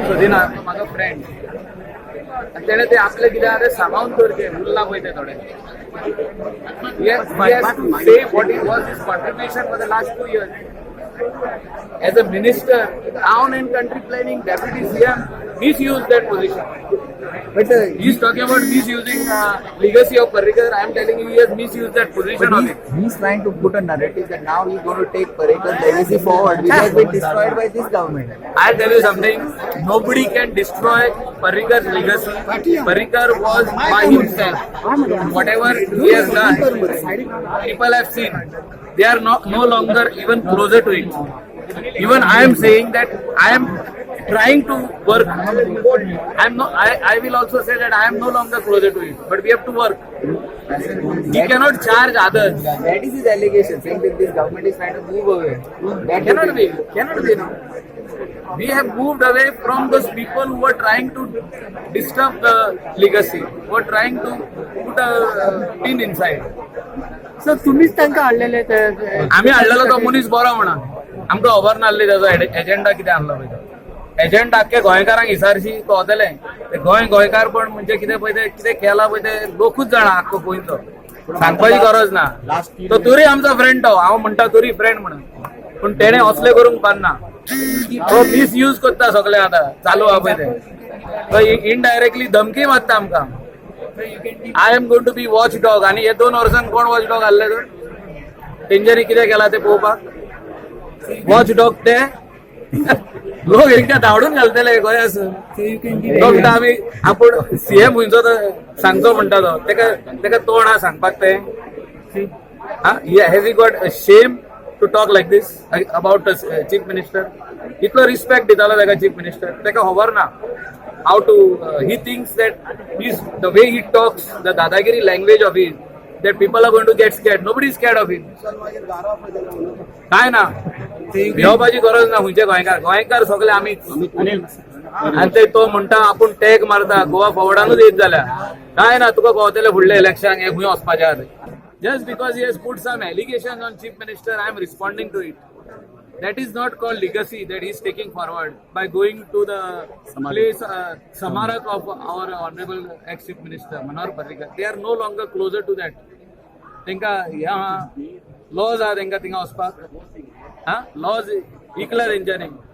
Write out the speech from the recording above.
सांगूंक सोदिना. तो म्हाजो फ्रेंड आनी तेणें ते आपलें कितें आहा तें सांबाळून दवरचें. उरलां पळय तें थोडें. He has to say what it was his contribution for the last 2 years. As a minister, town and country planning, deputy CM, misused that position. But He's talking about misusing legacy of Parrikar. I am telling you, he has misused that position but of he's, it. He's trying to put a narrative that now he's going to take Parrikar's legacy forward, which has been destroyed by this government. I'll tell you something. Nobody can destroy Parrikar's legacy. Parrikar was by himself. Whatever he has done, people have seen. They are not no longer even closer to it. Even I am saying that I am trying to work. I am no. I will also say that I am no longer closer to it. But we have to work. He cannot charge others. That is his allegation, saying that this government is trying to move away. That Cannot be. Cannot be. We have moved away from those people who were trying to disturb the legacy, who were trying to put a pin inside. Sir, तुम्हीच तांकां हाडलेले ते? आमी हाडलेलो तो मनीस बरो म्हणा. आमकां खबर नासली ताजो एजेंडा कितें आहलो पळय तो. एजंडा आख्खे गोंयकारांक इसारशी कळतलें. ते गोंय गोंयकारपण म्हणजे कितें पळय ते, कितें केलां पळय ते लोकूच जाणा आख्खो गोंयचो. सांगपाची गरज ना. तो तरी आमचो फ्रेंड तो. हांव म्हणटा तरी फ्रेंड म्हणून, पूण तेणें असलें करूंक पारना. तो मिसयूज करता सगळें. आतां चालू आहा पळय तें. तो इनडायरेक्टली धमकी मारता आमकां, "I am going to be watch dog." आनी हे 2 वर्सांक कोण वॉच डॉग आहले तर? तेंच्यांनी कितें केलां तें पळोवपाक वॉच डॉग ते लोक एकदा धांवडून घालतले गोंयासून. तो म्हणटा आमी आपूण सीएम खंयचो तो सांगचो म्हणटा तो. तेका तोंड आहा सांगपाक तें? Has he got shame to talk like this about chief minister? इतलो रिस्पेक्ट दितालो ताका चीफ मिनिस्टर. ताका खबर ना how to, he thinks that he's, the way he talks, the dadagiri language of his, that people are going to get scared. Nobody is scared of him. काय ना, भिवपाची गरज ना खंयचे गोंयकार. गोंयकार सगळे आमी. आनी ते तो म्हणटा आपूण टॅग मारता गोवा फॉवर्डानूच येत जाल्यार काय ना, तुका कळतलें फुडल्या इलेक्शन हे खंय वचपाचें आहा. Just because he has put some allegation on chief minister, I am responding to it. That is not called legacy that he is taking forward by going to the place, smarak of our honorable ex chief minister Manohar Parrikar. They are no longer closer to that. तेंका ह्या lodge आहा तेंका थिंगा वचपाक? हा, lodge Ikla तेंच्यांनी.